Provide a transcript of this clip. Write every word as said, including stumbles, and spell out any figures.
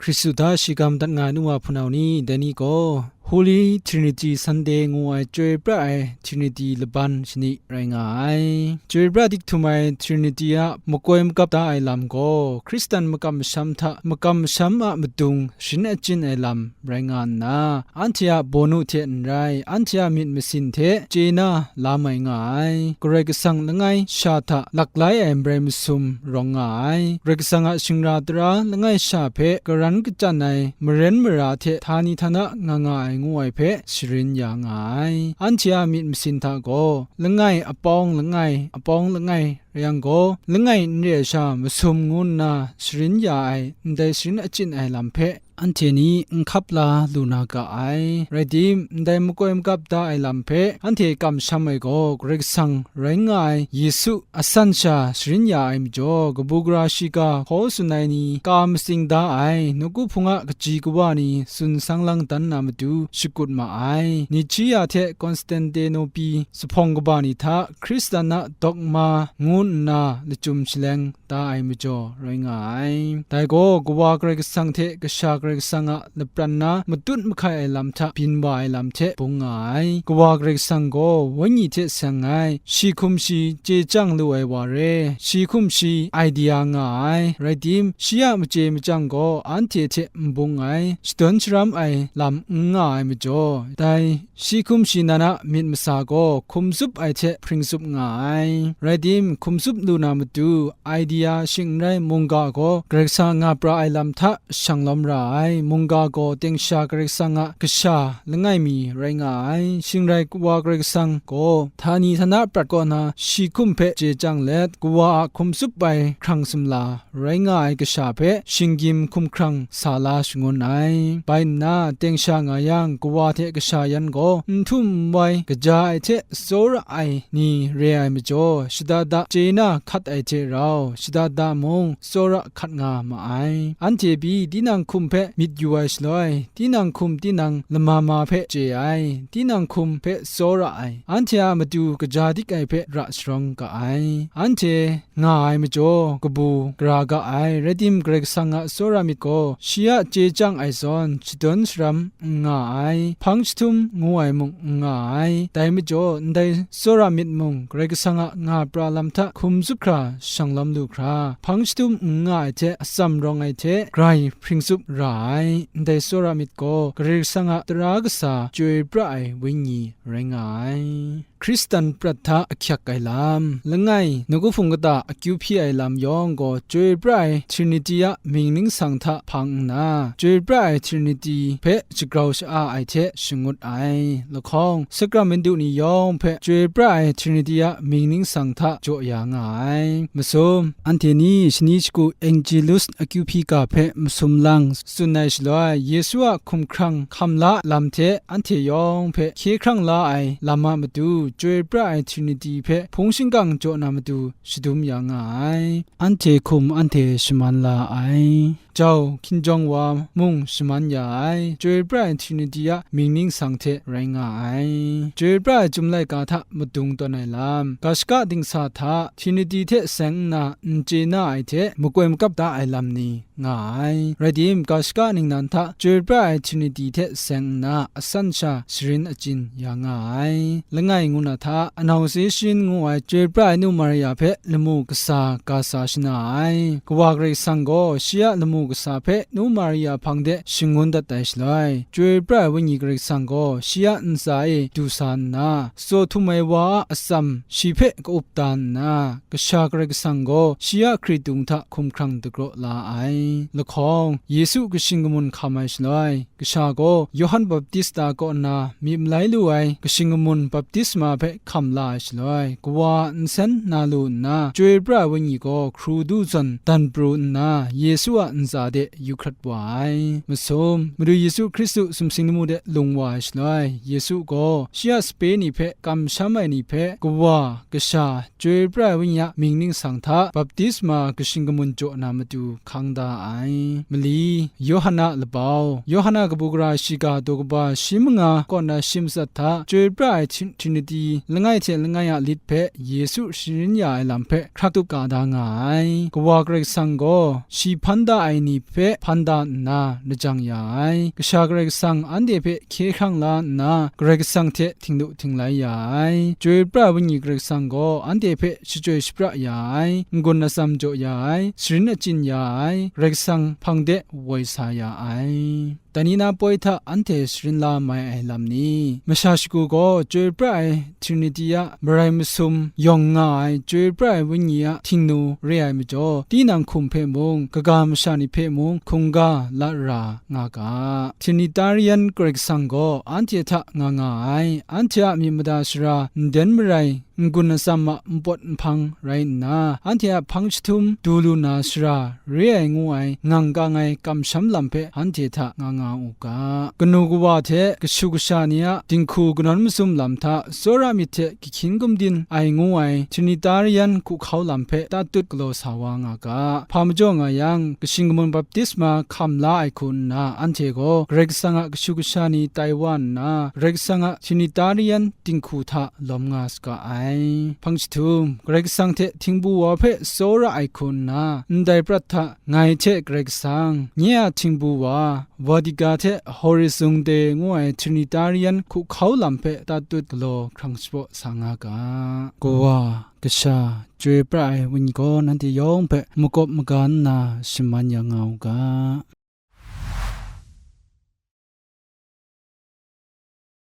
Hkristu hta shi ga madat nga ai nu wa hpunau ni, dai ni gaw Holy Trinity Sunday ngu ai chyoi pra ai Trinity laban shani rai nga ai. Chyoi pra dik htum ai Trinity a makoi makap da ai lam gaw, Hkristan makam masham hta makam masham a madung sharin achyin ai lam rai nga nna, anhte a bawnu hte n rai, anhte a myit masin hte chye na la mai nga ai. Karai Kasang langai sha hta laklai ai marai masum rawng nga ai. Karai Kasang a shingra tara langai sha hpe karan kachyan ai maren mara hte htani htana nga nga ai ngu ai hpe sharin ya nga ai. Anhte a myit masin hta gaw langai apawng langai, apawng langai rai yang gaw, langai n re ai sha masum ngu nna sharin ya ai ndai sharin achyin ai lam hpe anhte ni n hkap la lu na ga ai. Rai tim, ndai makoi makap da ai lam hpe anhte kamsham ai gaw, Karai Kasang rai nga ai Yesu asan sha sharin ya ai majaw, kabu gara shiga hkaw tsun ai ni, ka matsing da ai nawku hpung a kaji kawa ni tsun sang lang dan na matu shakut ma ai. Nihcia hte Konstantinopi zuphpawng kaba ni hta Hkristan a dogma ngu nna lachyum shaleng da ai majaw rai nga ai. Dai gaw Kawa Karai Kasang hte Kasha Karai Kasang a lapran na matut mahkai ai lam hta byin wa ai lam hte bung nga ai. Kawa Karai Kasang gaw Wenyi hte seng ai, shi hkum shi chye chyang lu ai wa re, shi hkum shi idea nga ai, rai tim, shi a machye machyang gaw anhte hte n bung ai, shadawn sharam ai lam n nga ai majaw, dai shi hkum shi nan a myit masa gaw hkum tsup ai hte hpring tsup nga ai. Rai tim, hkum tsup lu na matu, idea shing n rai mungga gaw Karai Kasang nga pra ai lam hta shang lawm ra ai. Mungga gaw teng sha Karai Kasang a kasha langai mi rai nga ai. Shing rai Kawa Karai Kasang gaw htani htana prat kaw na shi hkum hpe chye chyang let, Kawa a hkum tsup ai hkrang sumla rai nga ai kasha hpe shinggyim hkum hkrang sa la shangun ai. Bai nna, teng sha nga yang, Kawa hte kasha yan gaw n htum n wai, kaja ai hte tsawra ai ni re ai majaw, shada da chye na hkat ai hte rau, shada da mung tsawra hkat nga ma ai. Anhte pyi tinang hkum hpe myit yu ai shaloi, tinang hkum tinang lama ma hpe chye ai, tinang hkum hpe tsawra ai, anhte a matu kaja dik ai hpe ra sharawng ga ai. Anhte nga ai majaw, kabu gara ga ai, rai tim, Karai Kasang a tsawra myit gaw, shi a chye chyang ai zawn, shadawn sharam n nga ai, hpang jahtum ngu ai mung n nga ai. Dai majaw, ndai tsawra myit mung, Karai Kasang a nga pra lam hta hkum tsup hkra shang lawm lu hkra, hpang jahtum n nga ai hte atsam rawng ai hte grai hpring tsup ra ai. Ndai tsawra myit gaw, Karai Kasang a tara kasa chyoi pra ai Wenyi rai nga ai. Hkristan prat hta ahkyak ai lam. Langai, nawku hpung kata akyu hpyi ai lam yawng gaw, chyoi pra ai Trinity a mying ningsang hta hpang nna, chyoi pra ai Trinity hpe shagrau sha-a ai hte shangut ai. Lahkawng, sakramentu ni yawng hpe chyoi pra ai Trinity a mying ningsang hta jaw ya nga ai. Masum, anhte ni shani shagu Angelus akyu hpyi ga hpe masum lang tsun ai shaloi, Yesu a hkum hkrang hkam la lam hte anhte yawng hpe hkye hkrang la ai lam a matu, chyoi pra ai Trinity hpe hpung shingkang jaw na matu shadum ya nga ai. Anhte hkum anhte shaman la ai. Jau, hkinjawng wa mung shaman ya ai. Chyoi pra ai Trinity a mying ningsang hte rai nga ai. Chyoi pra ai Chyum laika hta madung tawn ai lam. Ga shaka dingsa hta Trinity hte seng nna n chye na ai hte makoi makap da ai lam ni nga ai. Rai tim, ga shaka ningnan hta chyoi pra ai Trinity hte seng nna asan sha sharin achyin ya nga ai. Langai ngu na hta, anau se sharin ngu ai chyoi pra ai nu Maria hpe lamu kasa ga sa shana ai. Kawa Karai Kasang gaw shi a lamu kasa hpe nu Maria hpang de shangun dat ai shaloi, chyoi pra ai Wenyi Karai Kasang gaw shi a ntsa e du sa nna, tsaw htum ai wa a atsam shi hpe ka-up da nna, Kasha Karai Kasang gaw shi a hkritung hta hkum hkrang dagraw la ai. Lahkawng, Yesu kashing kamun hkam ai shaloi, kasha gaw Yawhan Baptista kaw na myit malai lu ai kashing kamun baptisma hpe hkam la ai shaloi, kawa a nsen na lu nna, chyoi pra ai Wenyi gaw hkru du zawn dan pru nna, Yesu a ntsa de yu hkrat wa ai. Masum, Madu Yesu Hkristu sumsing lamu de lung wa ai shaloi, Yesu gaw shi a sape ni hpe kamsham ai ni hpe, Kawa, Kasha, Chyoi pra ai Wenyi a mying ningsang hta baptisma kashing kamun jaw na matu hkang da ai. Mali, Yawhan a labau. Yawhan a kabu gara shiga daw kaba shi manga kaw na shi matsat hta, chyoi pra ai Trin-, Trinity langai hte langai a lit hpe Yesu sharin ya ai lam hpe hkrak tup ka da nga ai. Kawa Karai Kasang gaw shi hpan da ai ni hpe hpan da nna lajang ya ai. Kasha Karai Kasang anhte hpe hkye hkrang la nna, Karai Kasang hte htingnu htinglai ya ai. Chyoi pra ai Wenyi Karai Kasang gaw anhte hpe shachyoi shapra ya ai, n-gun atsam jaw ya ai, sharin achyin ya ai, Karai Kasang hpang de woi sa ya ai. Dai ni na poi hta anhte sharin la mai ai lam ni? Masha shagu gaw chyoi pra ai Trinity a marai masum yawng nga ai, chyoi pra ai Wenyi a htingnu re ai majaw, tinang hkum hpe mung, kaga masha ni hpe mung hkungga la ra nga ga. Trinitarian Karai Kasang gaw anhte hta nga nga ai, anhte a myit mada sara nden marai n-gun atsam a npawt nhpang rai nna, anhte a hpang jahtum du lu na sara re ai ngu ai ngang kang ai kamsham lam hpe anhte hta nga nga u ga. Kanu kawa hte kashu kasha ni a dinghku kanawn masum lam hta tsawra myit hte kahkyin gumdin ai ngu ai Trinitarian hkuhkau lam hpe tatut galaw sa wa nga ga. Hpa majaw nga yang, kashing kamun baptisma hkam la ai hku nna anhte gaw Karai Kasang a kashu kasha ni tai wa nna, Karai Kasang a Trinitarian dinghku hta lawm nga saga ai. Hpang jahtum, Karai Kasang hte htingbu wa hpe tsawra ai hku nna, ndai prat hta ngai hte Karai Kasang, nye a htingbu wa, Vatican hte Horizonte ngu ai Trinitarian hkuhkau lam hpe tatut galaw hkrang shapraw sa nga ga. Kawa, Kasha, Chyoi pra ai Wenyi gaw nanhte yawng hpe makawp maga nna shaman ya nga u ga.